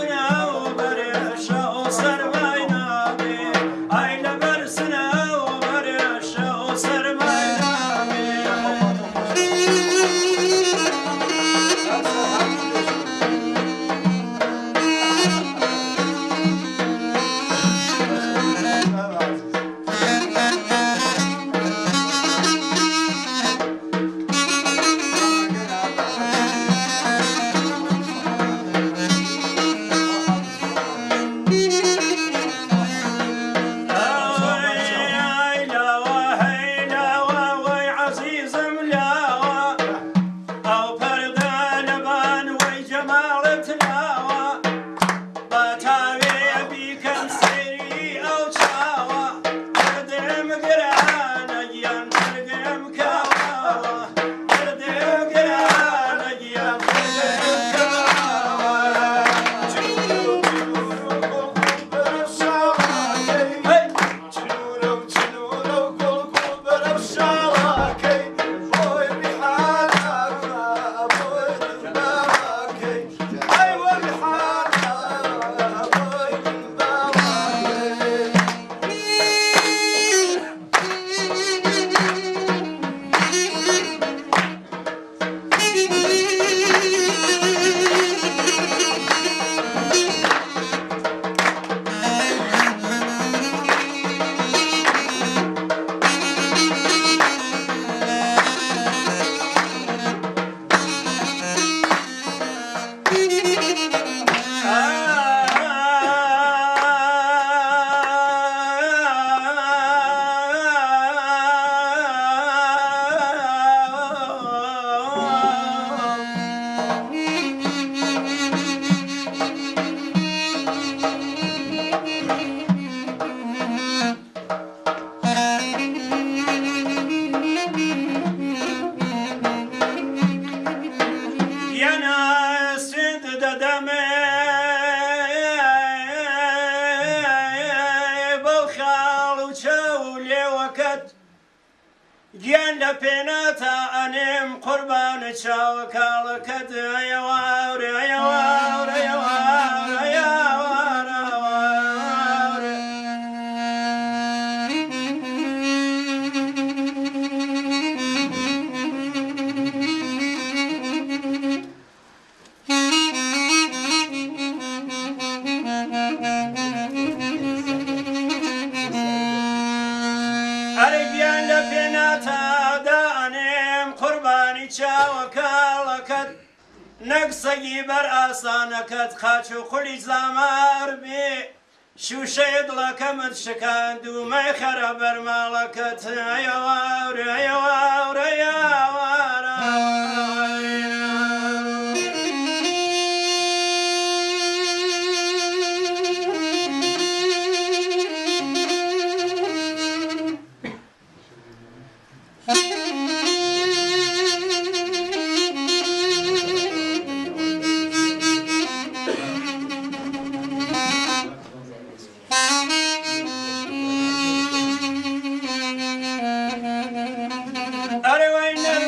سنە و بەرێ شەو سەرمای نابێ، ئای لەبەر سنە و بەرێ شەو سەرمای نابێ. ئای لاوە هەی لاوە وەی عەزیزم لاوە، ئەو پەردە لەبان وەی جەماڵت لاوە، با تاوێ بیکەم سەیری ئەو چاوە، دەردم گرانە گیان دەردم کاوە، دەردم گرانە گیان دەردم کاوە. هەی چنورە و چنورە و گوڵ گوڵ بەرەو شاڵاکەی، بۆی ڕیحاناکە بۆی دڵباوەکەی، ئەی وە ڕیحانە بۆی دڵباوەکەی. گیانە سوێند دەدەمێ بەو خاڵ و چاو و لێوەکەت، گیان لە پێناتا ئەنێم قوربان چاوە کاڵەکەت. ئەیەواورێ ئەیەواورێ ئەیەواورێ ئەیەواورێ. ئەرێ گیان لە پێناتا دانێم قوربانی چاوە کاڵەکەت، نەک سەگی بەر ئاسانەکەت قاچ و قولی زامار بێ، شووشەی دڵەکەمت شکاند و مەیخەرە بەر ماڵەکەت. ئەیەواورێ ئەیەواورێ ئەیەواورێ. ئەرێ وای نەرمە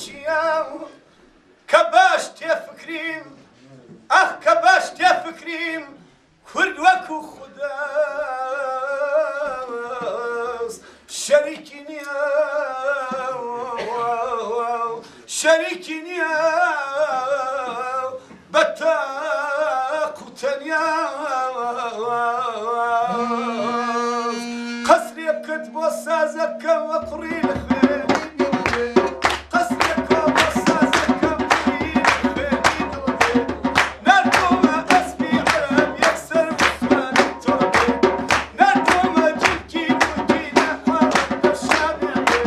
چیا کە باش تێفکریم، ئەخ کە باش تێفکریم، کورد وەکو خوداس شەریکی نییە، شەریکی نییە بە تاق و تەنیا. قەسرێکت بۆ سازەکەم وە کوڕی لە خوێنی دڵ بێ، قەسرێکە بۆ سازەکەم کوڕی لە خوێنی دڵ بێ، ناردوومە ئەسپی عەرەب یەکسەر بسواری تۆ بێ، ناردوومە جلکی بووکی لە حاڵت لە شامێ بێ،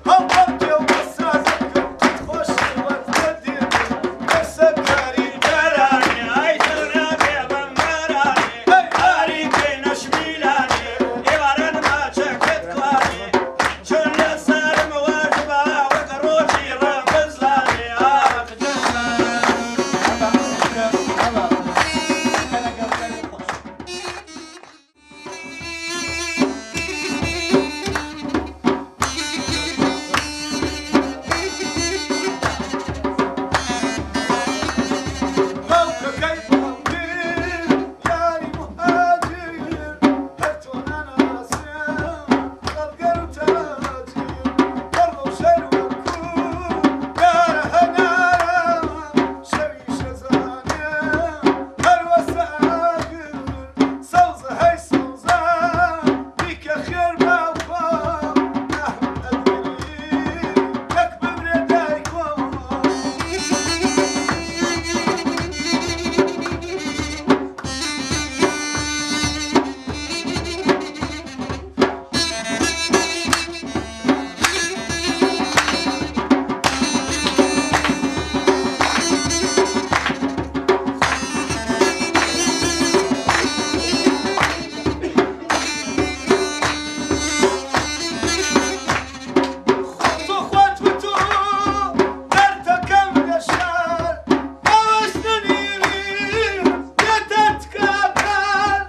هەڵپەڕکێ و بۆ سازەکەم قەت خۆشی وەک نەدێ بێ، دەرسەکاری دەرانێ ئای دڵنابێ بەم بارانێ، باریکەی نەشمیلانێ، ئێواران ماچەکەت کوانێ، چۆن لە سەرم وەربا وەک ڕۆژی ڕەمزانێ، ئاخ جەنان. باوکەکەی باوکر یاری مهاجر، هەر تۆ ناناسم خەڵگەر و تاجر، بەڕۆ شەر وەکو دارە هەنارە، شەوی شەزانێ هەر وەسە ئاگر، سەوزە هەی سەوزە بیکە خێر باوخۆ، ناهم ئەدگری یەک بمرێ دایکۆ. تۆ خۆت وتو دەردەکەم لە شار، ئەوەش نەنیرم بێتە تکاکار،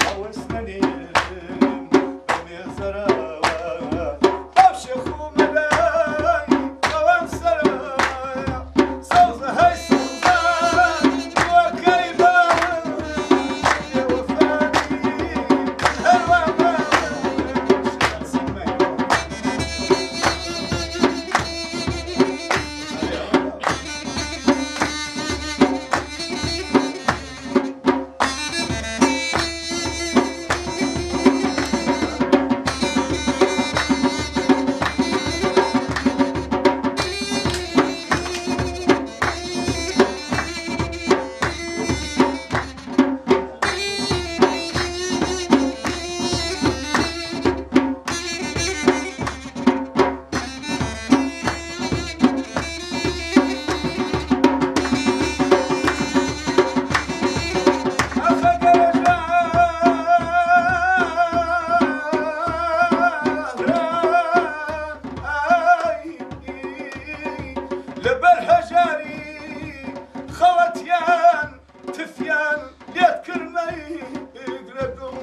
ئەوەش نەنیرم بەمێزەرەوە، ئەو شێخ و مەلای ئەوەم سەرایە، سەوزە هەی سەوزە دووەکەی باوم، بێوەفانی هەروا ماوم. لەبەر هەژاری خەڵەتیان تفیان لێت کردمەی گرە دڵ.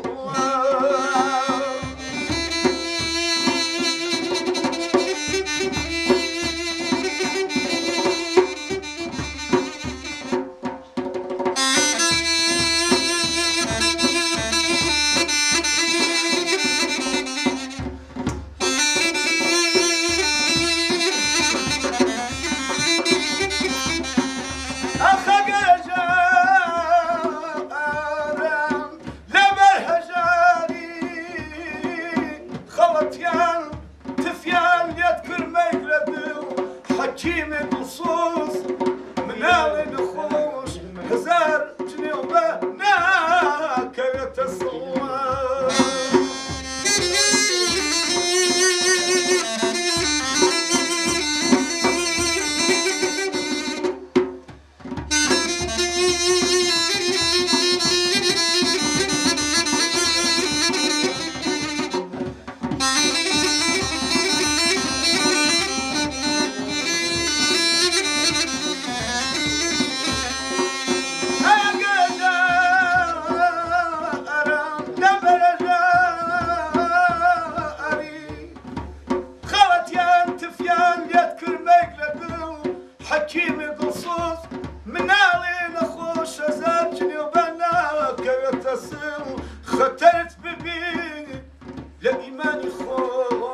ئەخەگەژارم لەبەر هەژاری خەڵەتیان تفیان لێت کردمەی لە دڵ، حەکیمی دڵسۆز مناڵی نەخۆش هەزار جنێو بە ناکەوێتە سڵا. ئەگەژارم خۆم.